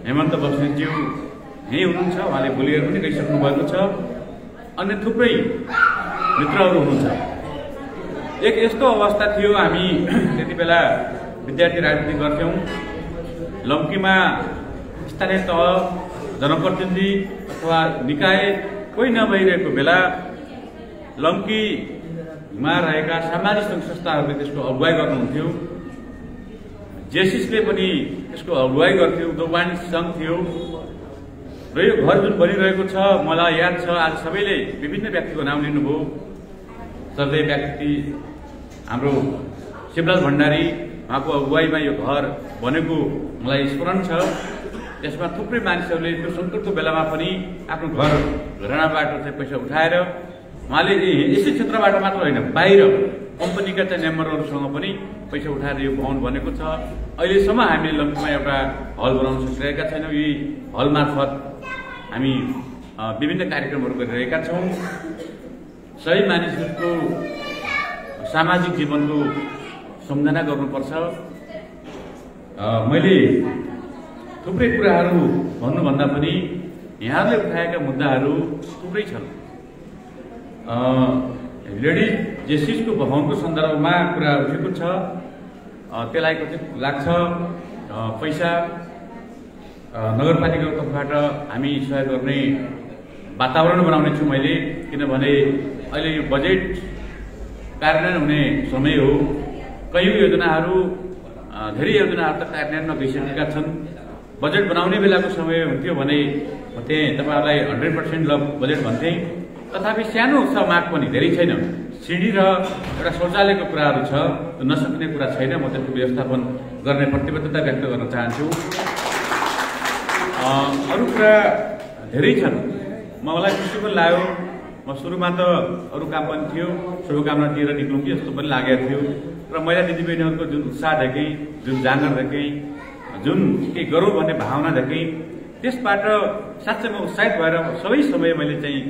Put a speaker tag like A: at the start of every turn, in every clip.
A: हेमन्त बस्नेतज्यू यही हुनुहुन्छ, उहाँले बोलेर पनि गइसक्नु भएको छ। अन्य थुप्रै मित्रहरू हुनुहुन्छ। एक यस्तो अवस्था थियो, हामी त्यति बेला विद्यार्थी राजनीति गर्थ्यौँ। लम्कीमा स्थानीय तह जनप्रतिनिधि अथवा निकाय कोही नभइरहेको बेला लम्कीमा रहेका सामाजिक सङ्घ संस्थाहरूले त्यसको अगुवाई गर्नुहुन्थ्यो। जेसिसले पनि त्यसको अगुवाई गर्थ्यो। उद्योग सङ्घ थियो र यो घर जुन बनिरहेको छ, मलाई याद छ, आज सबैले विभिन्न व्यक्तिको नाम लिनुभयो। सर्दै व्यक्ति हाम्रो शिवलाल भण्डारी, उहाँको अगुवाईमा यो घर बनेको मलाई स्मरण छ। त्यसमा थुप्रै मानिसहरूले त्यो सङ्कटको बेलामा पनि आफ्नो घर घरानाबाट चाहिँ पैसा उठाएर उहाँले यसै क्षेत्रबाट मात्र होइन, बाहिर कम्पनीका चाहिँ मेम्बरहरूसँग पनि पैसा उठाएर यो भवन बनेको छ। अहिलेसम्म हामीले लम्कीमा एउटा हल बनाउन सकिरहेका छैनौँ। यही हल मार्फत हामी विभिन्न कार्यक्रमहरू गरिरहेका छौँ। सबै मानिसहरूको सामाजिक जीवनको सम्झना गर्नुपर्छ। मैले थुप्रै कुराहरू भन्नुभन्दा पनि यहाँले उठाएका मुद्दाहरू थुप्रै छन्। लेडिज जेसिसको भवनको सन्दर्भमा कुरा उठेको छ। त्यसलाई कति लाग्छ पैसा नगरपालिकाको तर्फबाट हामी सहयोग गर्ने वातावरण बनाउने छु मैले, किनभने अहिले यो बजेट कार्यान्वयन हुने समय हो। कयौँ योजनाहरू, धेरै योजनाहरू त कार्यान्वयनमा गइसकेका छन्। बजेट बनाउने बेलाको समय हुन्थ्यो भने त्यहाँ तपाईँहरूलाई 100% बजेट भन्थे। तथापि सानो छ, माग पनि धेरै छैन। सिडी र एउटा शौचालयको कुराहरू छ, नसकिने कुरा छैन। म त्यसको व्यवस्थापन गर्ने प्रतिबद्धता व्यक्त गर्न चाहन्छु। अरू कुरा धेरै छन्। मलाई खुसी पनि लाग्यो। म सुरुमा त अरू काम पनि थियो, शुभकामना दिएर निक्लौँ कि जस्तो पनि लागेको थियो। र महिला दिदीबहिनीहरूको जुन उत्साह देखेँ, जुन जाँगर देखेँ, जुन केही गरौँ भन्ने भावना देखेँ, त्यसबाट साँच्चै म उत्साहित भएर सबै समय मैले चाहिँ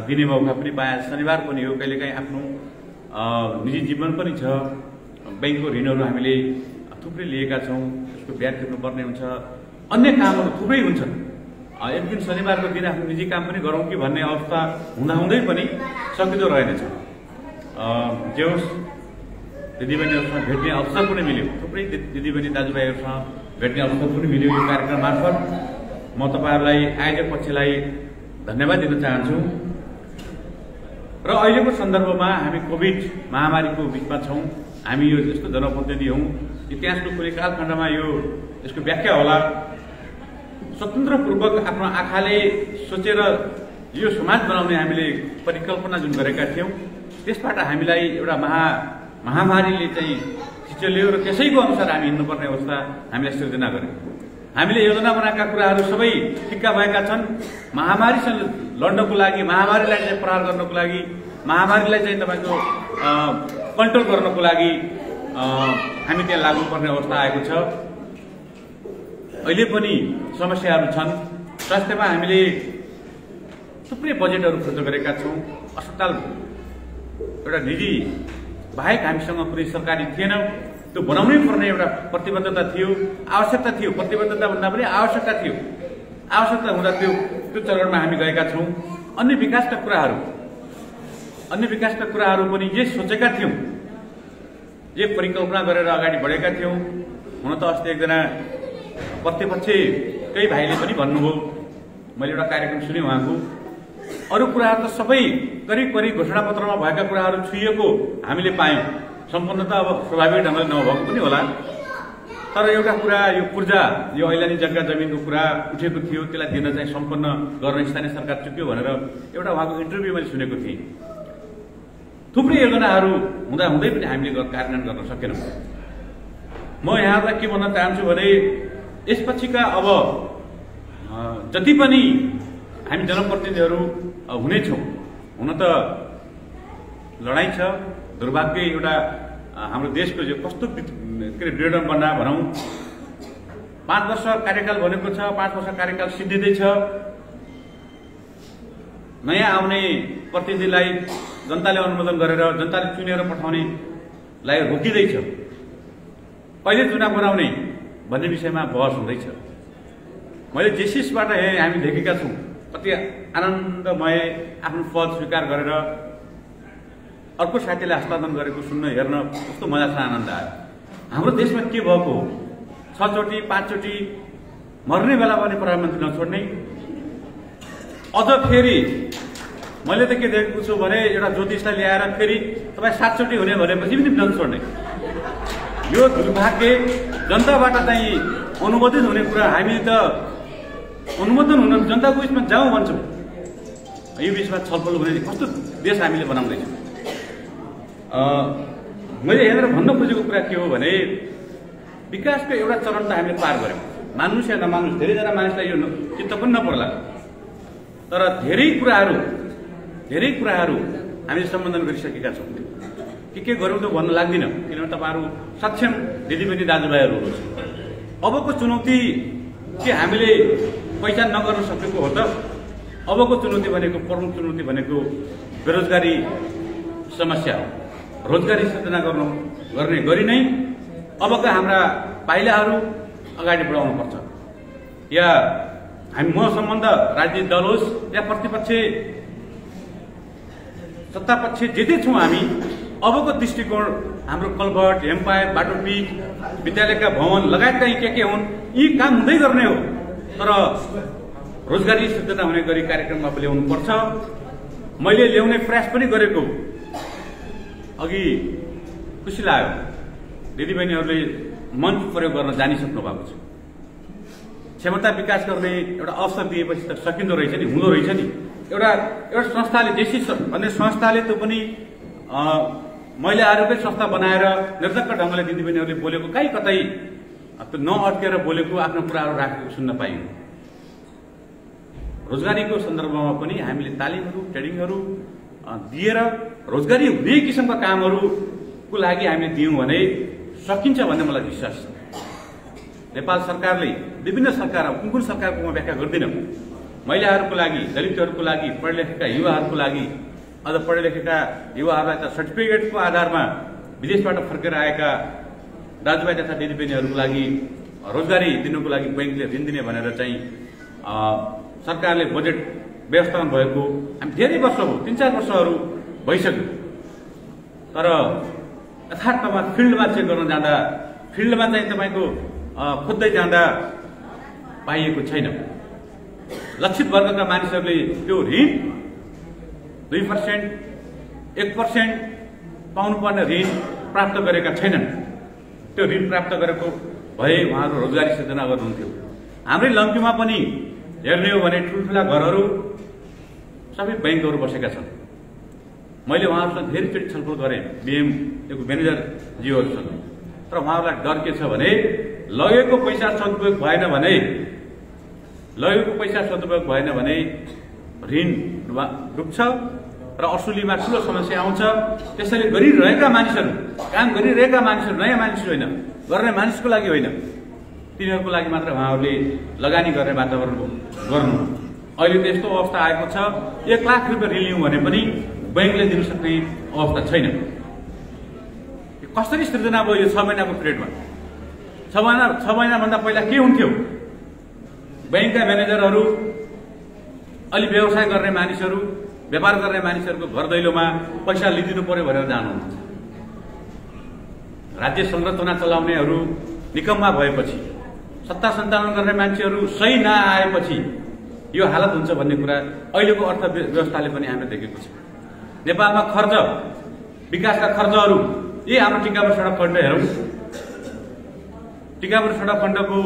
A: दिने मौका पनि पाएँ। शनिबार पनि हो, कहिलेकाहीँ आफ्नो निजी जीवन पनि छ। ब्याङ्कको ऋणहरू हामीले थुप्रै लिएका छौँ, त्यसको ब्याज तिर्नुपर्ने हुन्छ। अन्य कामहरू थुप्रै हुन्छन्। एक दिन शनिबारको दिन आफ्नो निजी काम पनि गरौँ कि भन्ने अवस्था हुँदाहुँदै पनि सकिँदो रहेनछ। जे होस्, दिदीबहिनीहरूसँग भेट्ने अवसर पनि मिल्यो। थुप्रै दिदीबहिनी दाजुभाइहरूसँग भेट्ने अवसर पनि मिल्यो यो कार्यक्रम मार्फत। म तपाईँहरूलाई आयोजक पक्षलाई धन्यवाद दिन चाहन्छु। र अहिलेको सन्दर्भमा हामी कोभिड महामारीको बिचमा छौँ। हामी यो यस्तो जनप्रतिनिधि हौँ, इतिहासको कुनै कालखण्डमा यसको व्याख्या होला। स्वतन्त्रपूर्वक आफ्नो आँखाले सोचेर यो समाज बनाउने हामीले परिकल्पना जुन गरेका थियौँ, त्यसबाट हामीलाई एउटा महामारीले चाहिँ खिचेल्यो र त्यसैको अनुसार हामी हिँड्नुपर्ने अवस्था हामीलाई सिर्जना गर्यो। हामीले योजना बनाएका कुराहरू सबै ठिक्का भएका छन्। महामारीसँग लड्नको लागि, महामारीलाई चाहिँ प्रहार गर्नको लागि, महामारीलाई चाहिँ तपाईँको कन्ट्रोल गर्नको लागि हामी त्यहाँ लाग्नुपर्ने अवस्था आएको छ। अहिले पनि समस्याहरू छन्। स्वास्थ्यमा हामीले थुप्रै बजेटहरू खर्च गरेका छौँ। अस्पताल एउटा निजी बाहेक हामीसँग कुनै सरकारी थिएन। त्यो बनाउनै पर्ने एउटा प्रतिबद्धता थियो, आवश्यकता थियो। प्रतिबद्धता भन्दा पनि आवश्यकता थियो। आवश्यकता हुँदा त्यो चरणमा हामी गएका छौँ। अन्य विकासका कुराहरू पनि जे सोचेका थियौँ, जे परिकल्पना गरेर अगाडि बढेका थियौँ। हुन त अस्ति एकजना प्रतिपक्षकै भाइले पनि भन्नुभयो, मैले एउटा कार्यक्रम सुनेँ उहाँको, अरू कुराहरू त सबै करिब घोषणापत्रमा भएका कुराहरू छुइएको हामीले पायौँ। सम्पन्न त अब स्वाभाविक ढङ्गले नभएको पनि होला। तर एउटा कुरा, यो पूर्जा, यो ऐलानी जग्गा जमिनको कुरा उठेको थियो, त्यसलाई दिन चाहिँ सम्पन्न गर्न स्थानीय सरकार चुक्यो भनेर एउटा उहाँको इन्टरभ्यू मैले सुनेको थिएँ। थुप्रै योजनाहरू हुँदाहुँदै पनि हामीले कार्यान्वयन गर्न सकेनौँ। म यहाँहरूलाई के भन्न चाहन्छु भने यसपछिका अब जति पनि हामी जनप्रतिनिधिहरू हुनेछौँ, हुन त लडाइँ छ, दुर्भाग्य एउटा हाम्रो देशको जो कस्तो विडम्बना भनौँ। 5 वर्ष कार्यकाल भनेको छ, 5 वर्ष कार्यकाल सिद्धिँदैछ। नयाँ आउने प्रतिनिधिलाई जनताले अनुमोदन गरेर, जनताले चुनेर पठाउनेलाई रोकिँदैछ। कहिले चुनाव गराउने भन्ने विषयमा बहस हुँदैछ। मैले जेसिसबाट हामी देखेका छौँ कति आनन्दमय आफ्नो पद स्वीकार गरेर अर्को साथीले हस्तान्तरण गरेको सुन्न हेर्न कस्तो मजासँग आनन्द आयो। हाम्रो देशमा के भएको हो, 6 चोटि 5 चोटि मर्ने बेला पनि प्रधानमन्त्री नछोड्ने। अझ फेरि मैले त के देखेको छु भने एउटा ज्योतिषलाई ल्याएर फेरि तपाईँ 7 चोटि हुने भनेपछि पनि नछोड्ने। यो दुर्भाग्य जनताबाट चाहिँ अनुमोदित हुने कुरा हामी त अनुमोदन हुन जनताको उयसमा जाउँ भन्छौँ। यो बिचमा छलफल हुने कस्तो देश हामीले बनाउँदैछौँ। मैले यहाँनिर भन्न खोजेको कुरा के हो भने विकासको एउटा चरण त हामीले पार गऱ्यौँ। मान्नुहोस् या नमान्नुहोस्, धेरैजना मानिसलाई यो चित्त पनि नपर्ला, तर धेरै कुराहरू हामीले सम्बोधन गरिसकेका छौँ। के गरौँ त भन्न लाग्दिनँ, किनभने तपाईँहरू सक्षम दिदीबहिनी दाजुभाइहरू हुनुहुन्छ। अबको चुनौती के हामीले पहिचान नगर्न सकेको हो त? अबको चुनौती भनेको, प्रमुख चुनौती भनेको बेरोजगारी समस्या हो। रोजगारी सृजना गर्ने गरी नै अबका हाम्रा पाइलाहरू अगाडि बढाउनुपर्छ। या हामी म सम्बन्ध राजनीतिक दल होस् या प्रतिपक्ष सत्तापक्ष जेतै छौँ, हामी अबको दृष्टिकोण हाम्रो कल्भर्ट, हेमपाइप, बाटो पिच, विद्यालयका भवन लगायतका के हुन्, यी काम हुँदै गर्ने हो। तर रोजगारी सृजना हुने गरी कार्यक्रममा ल्याउनुपर्छ। मैले ल्याउने प्रयास पनि गरेको अघि खुसी लाग्यो, दिदीबहिनीहरूले मञ्च प्रयोग गर्न जानिसक्नु भएको छ। क्षमता विकास गर्ने एउटा अवसर दिएपछि त सकिँदो रहेछ नि, हुँदो रहेछ नि। एउटा संस्थाले, देशी भन्ने संस्थाले त्यो पनि महिलाहरूकै संस्था बनाएर निर्धक्क ढङ्गले दिदीबहिनीहरूले बोलेको कहीँ कतै त्यो नअट्केर बोलेको आफ्नो कुराहरू राखेको सुन्न पाइयो। रोजगारीको सन्दर्भमा पनि हामीले तालिमहरू, ट्रेनिङहरू दिएर रोजगारी हुने किसिमका कामहरूको लागि हामीले दियौँ भने सकिन्छ भन्ने मलाई विश्वास छ। नेपाल सरकारले, विभिन्न सरकार, कुन सरकारको म व्याख्या गर्दिनँ, महिलाहरूको लागि, दलितहरूको लागि, पढे लेखेका युवाहरूको लागि, अझ पढे लेखेका युवाहरूलाई त सर्टिफिकेटको आधारमा विदेशबाट फर्केर आएका दाजुभाइ तथा दिदीबहिनीहरूको लागि रोजगारी दिनुको लागि बैंकले ऋण दिने भनेर चाहिँ सरकारले बजेट व्यवस्थापन भएको हामी धेरै वर्ष भयो, 3-4 वर्षहरू भइसक्यो। तर यथार्थमा फिल्डमा चेक गर्न जाँदा, फिल्डमा चाहिँ तपाईँको खोज्दै जाँदा पाइएको छैन। लक्षित वर्गका मानिसहरूले त्यो ऋण 2%, 1% पाउनुपर्ने ऋण प्राप्त गरेका छैनन्। त्यो ऋण प्राप्त गरेको भए उहाँहरू रोजगारी सृजना गर्नुहुन्थ्यो। हाम्रै लम्कीमा पनि हेर्ने हो भने ठुल्ठुला घरहरू सबै बैंकहरू बसेका छन्। मैले उहाँहरूसँग धेरैचोटि छलफल गरेँ बिएमको म्यानेजरज्यूहरूसँग, तर उहाँहरूलाई डर के छ भने लगेको पैसा सदुपयोग भएन भने ऋण डुब्छ र असुलीमा ठुलो समस्या आउँछ। त्यसैले गरिरहेका मानिसहरू, काम गरिरहेका मानिसहरू, नयाँ मानिसहरू होइन, गर्ने मानिसको लागि होइन, तिनीहरूको लागि मात्र उहाँहरूले लगानी गर्ने वातावरण गर्नु। अहिले त यस्तो अवस्था आएको छ, 1 लाख रुपियाँ ऋण लिउँ भने पनि बैंकले दिन सक्ने अवस्था छैन। कसरी सृजना भयो यो 6 महिनाको पिरियडमा? 6 महिनाभन्दा पहिला के हुन्थ्यो? बैंकका म्यानेजरहरू, अलि व्यवसाय गर्ने मानिसहरू, व्यापार गर्ने मानिसहरूको घर दैलोमा पैसा लिदिनु पर्यो भनेर जानुहुन्छ। राज्य संरचना चलाउनेहरू निकम्मा भएपछि, सत्ता सञ्चालन गर्ने मान्छेहरू सही नआएपछि यो हालत हुन्छ भन्ने कुरा अहिलेको अर्थव्यवस्थाले पनि हामीले देखेको छ। नेपालमा खर्च, विकासका खर्चहरू, यही हाम्रो टिकापुर सडक खण्ड हेरौँ। टिकापुर सडक खण्डको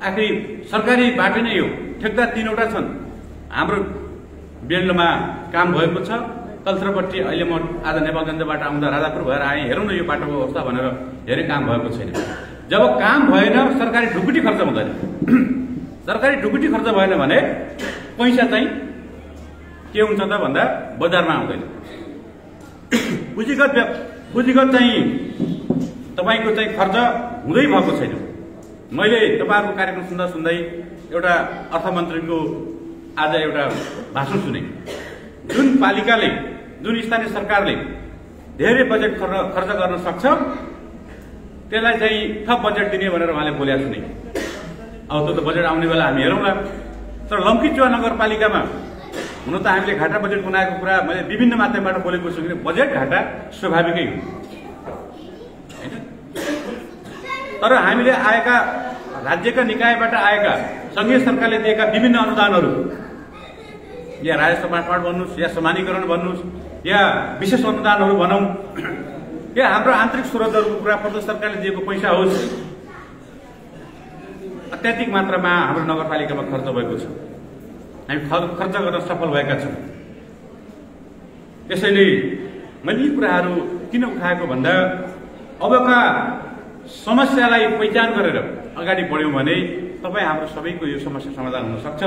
A: आखिरी सरकारी बाटो नै हो, ठेक्दार 3वटा छन्। हाम्रो बेल्डमा काम भएको छ, तल्त्रपट्टि अहिले म आज नेपालगञ्जबाट आउँदा राजापुर भएर आएँ, हेरौँ न यो बाटोको अवस्था भनेर हेरेँ, काम भएको छैन। जब काम भएन, सरकारी ढुकुटी खर्च हुँदैन। सरकारी ढुकुटी खर्च भएन भने पैसा चाहिँ के हुन्छ त भन्दा बजारमा आउँदैन। पुँजीगत चाहिँ तपाईँको चाहिँ खर्च हुँदै भएको छैन। मैले तपाईँहरूको कार्यक्रम सुन्दै एउटा अर्थमन्त्रीको आज एउटा भाषण सुने। जुन पालिकाले, जुन स्थानीय सरकारले धेरै बजेट खर्च गर्न सक्छ त्यसलाई चाहिँ थप बजेट दिने भनेर उहाँले बोलेको सुने। अब त्यो त बजेट आउने बेला हामी हेरौँला। तर लम्कीचुवा नगरपालिकामा हुन त हामीले घाटा बजेट बनाएको कुरा मैले विभिन्न माध्यमबाट बोलेको छु कि बजेट घाटा स्वाभाविकै हो हैन। तर हामीले आएका राज्यका निकायबाट आएका संघीय सरकारले दिएका विभिन्न अनुदानहरू या राजस्व बाँडफाँड भन्नुहोस् या समानीकरण भन्नुहोस् या विशेष अनुदानहरू भनौँ या हाम्रो आन्तरिक स्रोतहरूको कुरा प्रदेश सरकारले दिएको पैसा होस्, अत्याधिक मात्रामा हाम्रो नगरपालिकामा खर्च भएको छ। हामी खर्च गर्न सफल भएका छौँ। त्यसैले मैले यी कुराहरू किन उठाएको भन्दा अबका समस्यालाई पहिचान गरेर अगाडि बढ्यौँ भने तपाईँ हाम्रो सबैको यो समस्या समाधान हुन सक्छ।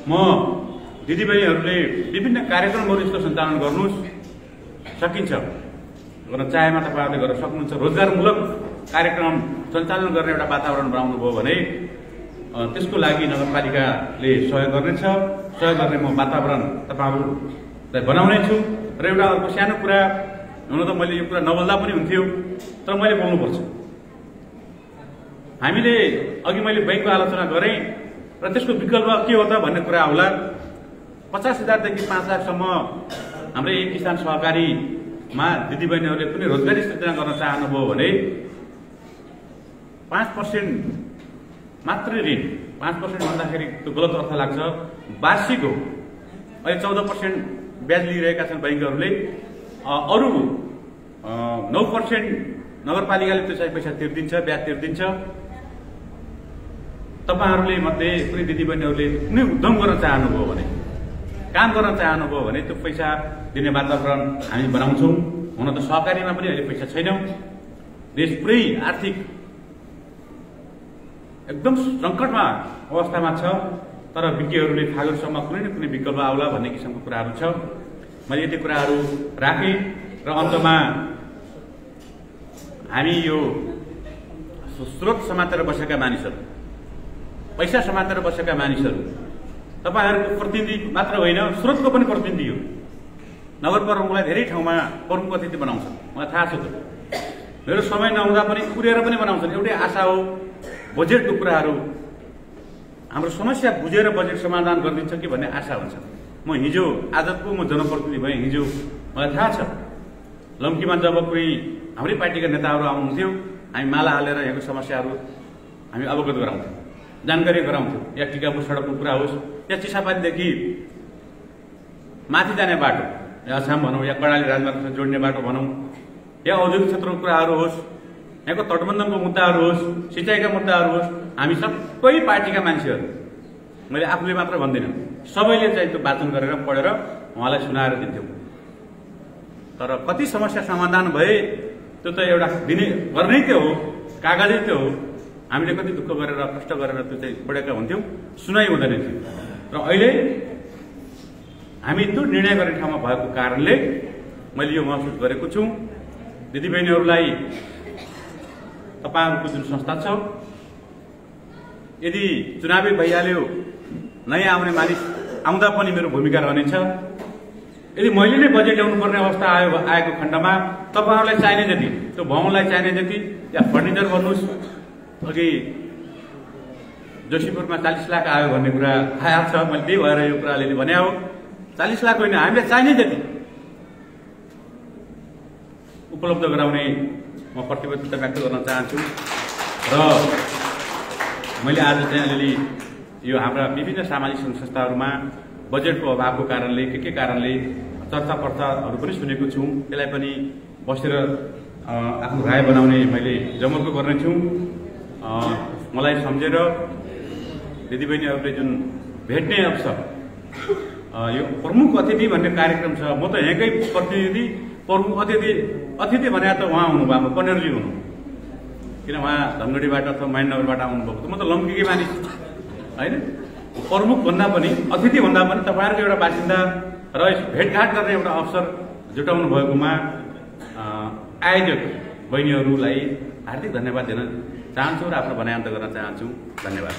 A: म दिदीबहिनीहरूले विभिन्न कार्यक्रमहरू यस्तो सञ्चालन गर्नुहोस्, सकिन्छ गर्न चाहेमा तपाईँहरूले गर्न सक्नुहुन्छ। रोजगारमूलक कार्यक्रम सञ्चालन गर्ने एउटा वातावरण बनाउनु भयो भने त्यसको लागि नगरपालिकाले सहयोग गर्नेछ। सहयोग गर्ने म वातावरण तपाईँहरूलाई बनाउने छु। र एउटा अर्को सानो कुरा, हुन त मैले यो कुरा नबोल्दा पनि हुन्थ्यो, तर मैले बोल्नुपर्छ। हामीले अघि मैले बैंकको आलोचना गरेँ र त्यसको विकल्प के हो त भन्ने कुरा आउला। 50,000 देखि 5 लाखसम्म हाम्रो एक किसान सहकारीमा दिदीबहिनीहरूले कुनै रोजगारी सृजना गर्न चाहनुभयो भने 5% मात्रै ऋण, 5% भन्दाखेरि त्यो गलत अर्थ लाग्छ। वार्षिक हो। अहिले 14% ब्याज लिइरहेका छन् बैंकहरूले। अरू 9% नगरपालिकाले त्यो चाहिँ पैसा तिर्दिन्छ, ब्याज तिर्दिन्छ। तपाईँहरूले मध्ये कुनै दिदीबहिनीहरूले कुनै उद्यम गर्न चाहनुभयो भने, काम गर्न चाहनुभयो भने त्यो पैसा दिने वातावरण हामी बनाउँछौँ। हुन त सहकारीमा पनि अहिले पैसा छैन। देश पुरै आर्थिक एकदम सङ्कटमा अवस्थामा छ। तर विज्ञहरूले फागुनसम्म कुनै न कुनै विकल्प आउला भन्ने किसिमको कुराहरू छ। मैले यति कुराहरू राखेँ र अन्तमा हामी यो स्रोत समातेर बसेका मानिसहरू, पैसा समातेर बसेका मानिसहरू, तपाईँहरूको प्रतिनिधि मात्र होइन, स्रोतको पनि प्रतिनिधि हो। नगर प्रमुखलाई धेरै ठाउँमा प्रमुख अतिथि बनाउँछन्, मलाई थाहा छ। त मेरो समय नहुँदा पनि कुरेर पनि बनाउँछन्। एउटै आशा हो बजेटको कुराहरू हाम्रो समस्या बुझेर बजेट समाधान गरिदिन्छ कि भन्ने आशा हुन्छ। म हिजो आजको म जनप्रतिनिधि भएँ। हिजो मलाई थाहा छ लम्कीमा जब कोही हाम्रै पार्टीका नेताहरू आउनुहुन्थ्यो, हामी माला हालेर यहाँको समस्याहरू हामी अवगत गराउँथ्यौँ, जानकारी गराउँथ्यौँ। या टिकापुर सडकको कुरा होस् या चिसापानीदेखि माथि जाने बाटो, या असम भनौँ या कर्णाली राजमार्गसँग जोड्ने बाटो भनौँ, या औद्योगिक क्षेत्रको कुराहरू होस्, यहाँको तटबन्धनको मुद्दाहरू होस्, सिँचाइका मुद्दाहरू होस्, हामी सबै पार्टीका मान्छेहरू, मैले आफूले मात्र भन्दिनँ, सबैले चाहिँ त्यो वाचन गरेर पढेर उहाँलाई सुनाएर दिन्थ्यौँ। तर कति समस्या समाधान भए त्यो त एउटा दिने गर्नै त्यो हो, कागजै त्यो हो। हामीले कति दुःख गरेर कष्ट गरेर त्यो चाहिँ पढेका हुन्थ्यौँ, सुनाइ हुँदैन थियो। र अहिले हामी त्यो निर्णय गर्ने ठाउँमा भएको कारणले मैले यो महसुस गरेको छु। दिदीबहिनीहरूलाई तपाईँहरूको जुन संस्था छ, यदि चुनावी भइहाल्यो, नयाँ आउने मानिस आउँदा पनि मेरो भूमिका रहनेछ। यदि मैले नै बजेट ल्याउनुपर्ने अवस्था आएको खण्डमा तपाईँहरूलाई चाहिने जति, त्यो भवनलाई चाहिने जति या फर्निचर भन्नुहोस्, अघि जोशीपुरमा 40 लाख आयो भन्ने कुरा थाहा छ। मैले त्यही भएर यो कुरा अलिअलि भने हो। 40 लाख होइन, हामीलाई चाहिने जति उपलब्ध गराउने म प्रतिबद्धता व्यक्त गर्न चाहन्छु। र मैले आज चाहिँ अलिअलि यो हाम्रा विभिन्न सामाजिक संस्थाहरूमा बजेटको अभावको कारणले के कारणले चर्चा पर्चाहरू पनि सुनेको छु। त्यसलाई पनि बसेर आफ्नो राय बनाउने मैले जमर्को गर्नेछु। मलाई सम्झेर दिदीबहिनीहरूले जुन भेट्ने अवसर, यो प्रमुख अतिथि भन्ने कार्यक्रम छ। म त यहाँकै प्रतिनिधि, प्रमुख अतिथि भने त उहाँ हुनुभएको कनेरजी हुनु, किन उहाँ धनगढीबाट अथवा महेन्द्रनगरबाट आउनुभएको। म त लम्कीकै मानिस होइन। प्रमुख भन्दा पनि, अतिथि भन्दा पनि तपाईँहरूको एउटा बासिन्दा र भेटघाट गर्ने एउटा अवसर जुटाउनु भएकोमा आयोजक बहिनीहरूलाई हार्दिक धन्यवाद दिन चाहन्छु र आफ्नो भनाइ अन्त गर्न चाहन्छु। धन्यवाद।